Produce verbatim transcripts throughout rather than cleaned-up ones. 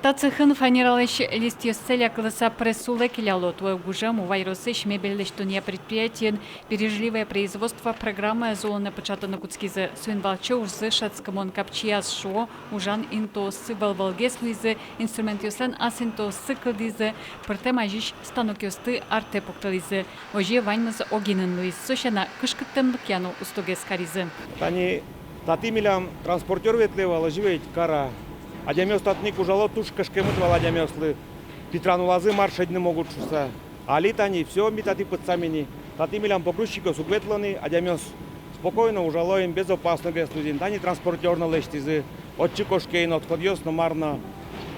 Та цехын фанералэсь листъёссэ лякылыса пресс улэ келяло. Туэ гужем Ува ёросысь мебель лэсьтонъя предприятиын «Бережливое производство» программаез улонэ пыӵатыны кутскизы. Соин валче ужзы шӧдскымон капчияз, шуо. Ужан интыоссы вӧл-вӧлгес луизы, инструментъёслэн ас интыоссы кылдӥзы, пӧртэм азьысь станокъёсты артэ пуктылӥзы. Озьы ваньмыз огинын луиз. Со сяна, кышкыттэмлыкъя но устогес каризы. Тани татӥ милям транспортёр ветлэ вал, озьы ведь, кара. Адямиос татын ик ужало, туж кышкемыт вал адямиослы. Питран улазы мар шедьыны могут шуыса. Али тани всё, ми татӥ пытсам ини. Татӥ милям погрузчикъёс уг ветло ни, адямиос спокойно ужало ини, безопасногес луиз ини. Тани транспортёр но лэсьтӥзы, отчы кошке ини отходъёс но, мар но.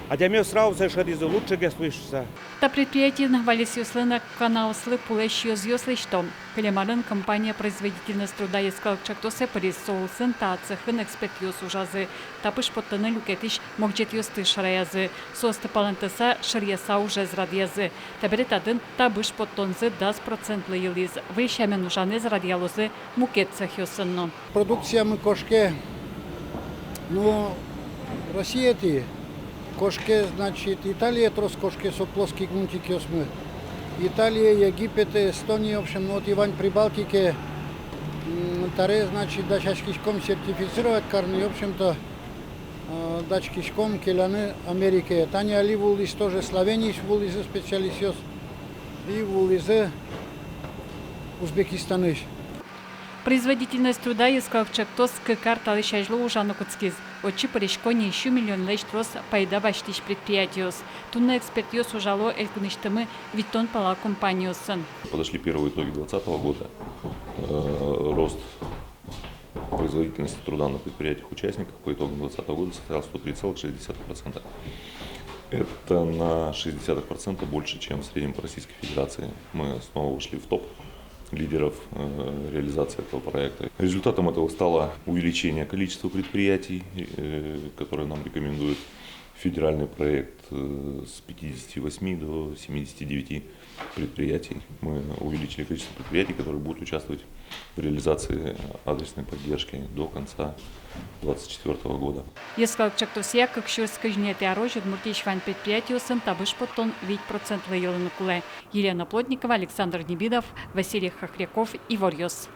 Адямиос сразу сое шӧдӥзы, лучшегес луиз шуыса. Та предприятиын валесъёслы но каналъёслы пулэсь ёзъёс лэсьто. Кылем арын компания «Производительность труда» йӧскалык ӵектосэ пыриз. Со улсын та цехын экспертъёс ужазы. Тапыш поттыны люкетӥсь могӟетъёсты шараязы. Соосты палэнтыса, шыръяса ужез радъязы. Табере татын табыш поттонзы дас процентлы йылӥз. Выль сямен ужанэз радъялозы мукет цехъёсын но. Продукциямы кошке, ну, Россиетӥ кошке, значит, Италие трос кошке со плоский грунтикъёсмы. Италие, Египет, Эстония, в общем, ну, вот и вань Прибалтике, м, таре, значит, дасяськиськом сертифицировать карыны, в общем-то, э, дасяськиськом келяны Америке. Тани али вуылӥз тоже, Словениысь вуылӥзы специалистъёс и вуылӥзы Узбекистанысь. «Производительность труда» йӧскалык ӵектос кык ар талэсь азьло ужаны кутскиз. Отчы пырисько ньыль сю миллионлэсь трос пайда басьтӥсь предприятиос. Туннэ экспертъёс ужало элькунысьтымы витьтон пала компаниосын. Подошли первые итоги двадцатого года. Э, рост производительности труда на предприятиях-участниках по итогам двадцатого года составил сто три целых шесть десятых процента. Это на шесть десятых процента больше, чем в среднем по Российской Федерации. Мы снова вошли в топ лидеров, э, реализации этого проекта. Результатом этого стало увеличение количества предприятий, э, которые нам рекомендует федеральный проект, э, с пятидесяти восьми до семидесяти девяти предприятий. Мы увеличили количество предприятий, которые будут участвовать в реализации адресной поддержки до конца двадцать четвёртого года. Йӧскалык ӵектосъя кык сюрс кызь ньылетӥ арозь Удмуртиысь вань предприятиосын табыш поттон вить процентлы йылыны кулэ. Елена Плотникова, Александр Небидов, Василий Хохряков, «Иворъёс».